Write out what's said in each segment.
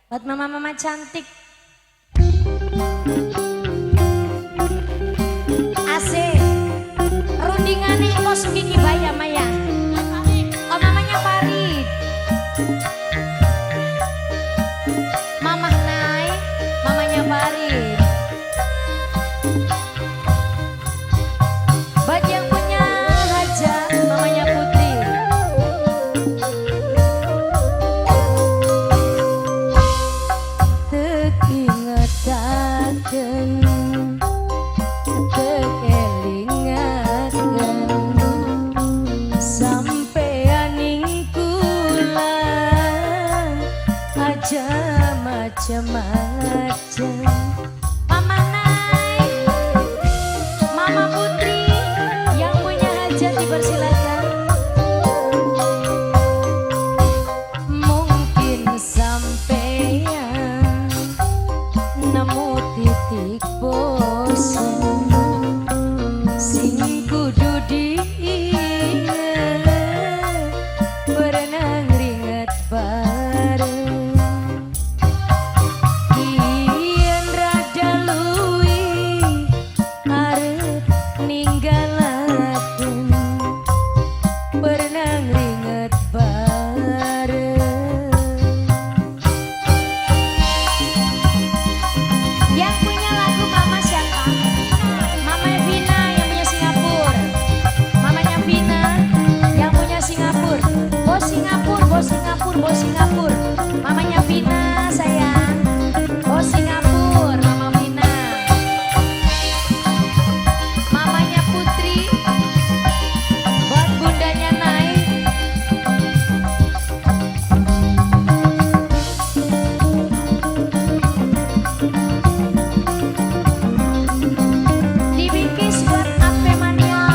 Buat mama-mama cantik. Asik. Rundingane kok Sugiki Baya Maya. Oh, mamanya Farid. Mamah Nai, mamanya Farid. Buat yang punya hajat, mamanya Putri. Tekingetaken, tekelingaken, sampean ing kula aja macem-macem. Mama Nai, Mama Putri yang punya hajat dipersilakan. Mungkin sampean nemu titik bosen sing kudu diinget, berenang ringet bareng. Yen rada luwi arep ninggalaken, berenang ringet bareng. Yang punya lagu Mama siapa? Mama Vina yang punya Singapura. Mamanya Vina yang punya Singapura. Bos Singapura, bos Singapura, bos Singapura. Mamanya Vina sayang. Bos Singapura, Mama Vina. Mamanya Putri. Buat bundanya Nai. Dibikis buat Ape Mania.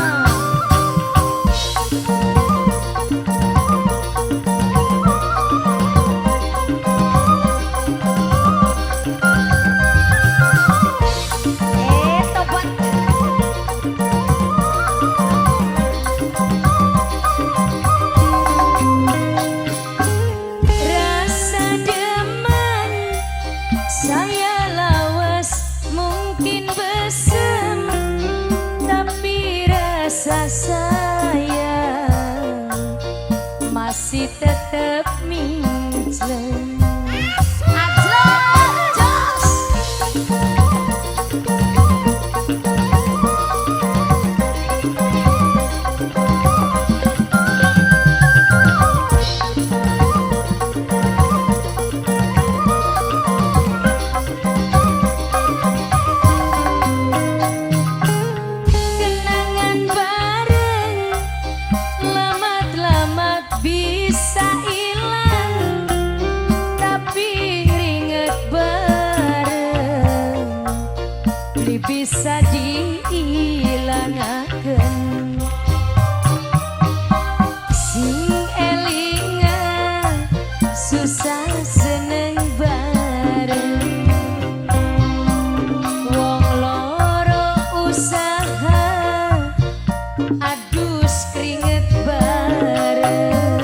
Tobat. Rasa demen saya lawas mungkin besem, tapi rasa sayang masih tetap mincleng. Ajlok, jos. Kenangan bareng lamat-lamat bisa hilang, tapi ringet bareng beli bisa dihilangaken. Sing elingan susah seneng bareng, wong loro usaha adus keringet bareng.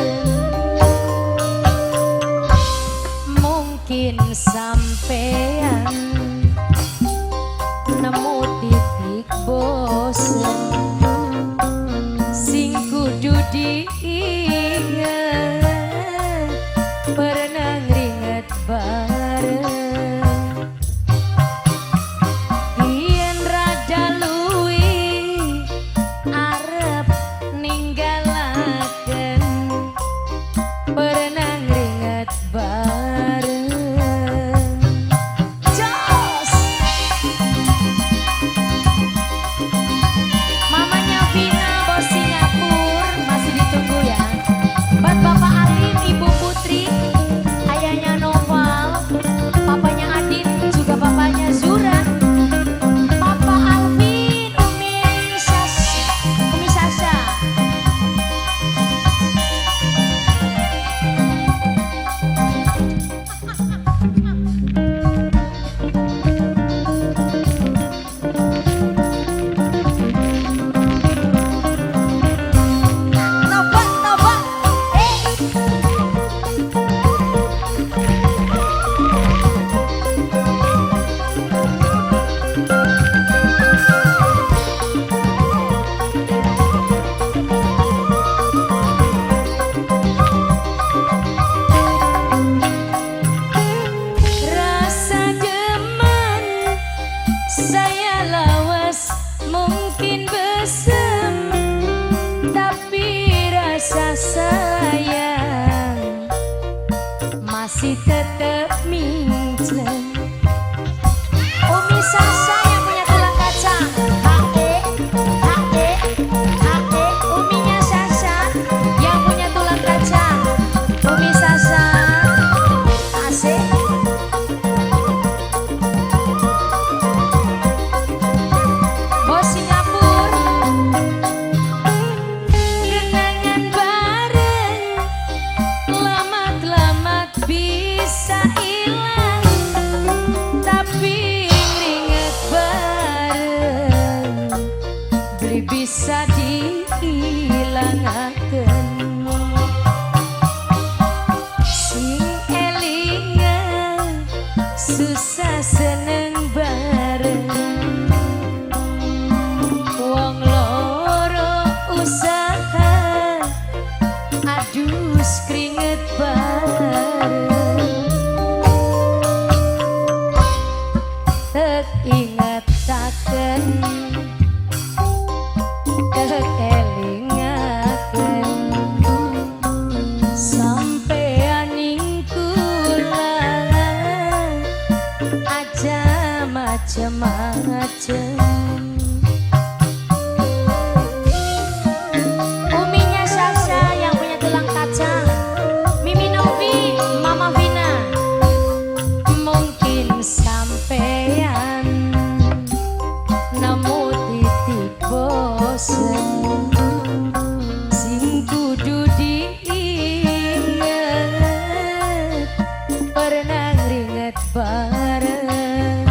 Mungkin sampean nemu titik bosen sing kudu diinget, berenang ringet bareng. Yen rada luwi arep ninggalaken, berenang ringet bareng. Jos. Mamanya Vina bos Singapura masih ditunggu ya. Buat Bapak Alim, Ibu Putri, ayahnya Noval, Papa tetep mincleng. Umi Sasa yang punya tulang kacang, HE HE HE. Uminya Sasa yang punya tulang kacang, Umi Sasa asik. Bos Singapura, kenangan bareng lamat-lamat bisa hilang, tapi ngringet bareng beli bisa dihilangaken. Sing elingan susah seneng bareng, wong loro usaha adus keringet bareng. Tek ingetaken, tek elingaken, sampean ing kula aja macem-macem. Uminya Sasa yang punya tulang kacang, Mimi Novi, Mama Vina. Mungkin sampean nemu titik bosen, sing kudu diinget pernah ngringet bareng.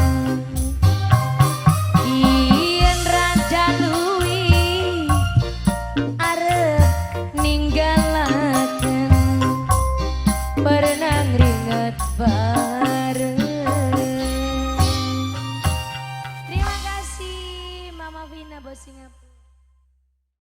Yen rada luwi arep ninggalaken, pernah ngringet bareng. Terima kasih Mama Vina, Bos Singapura.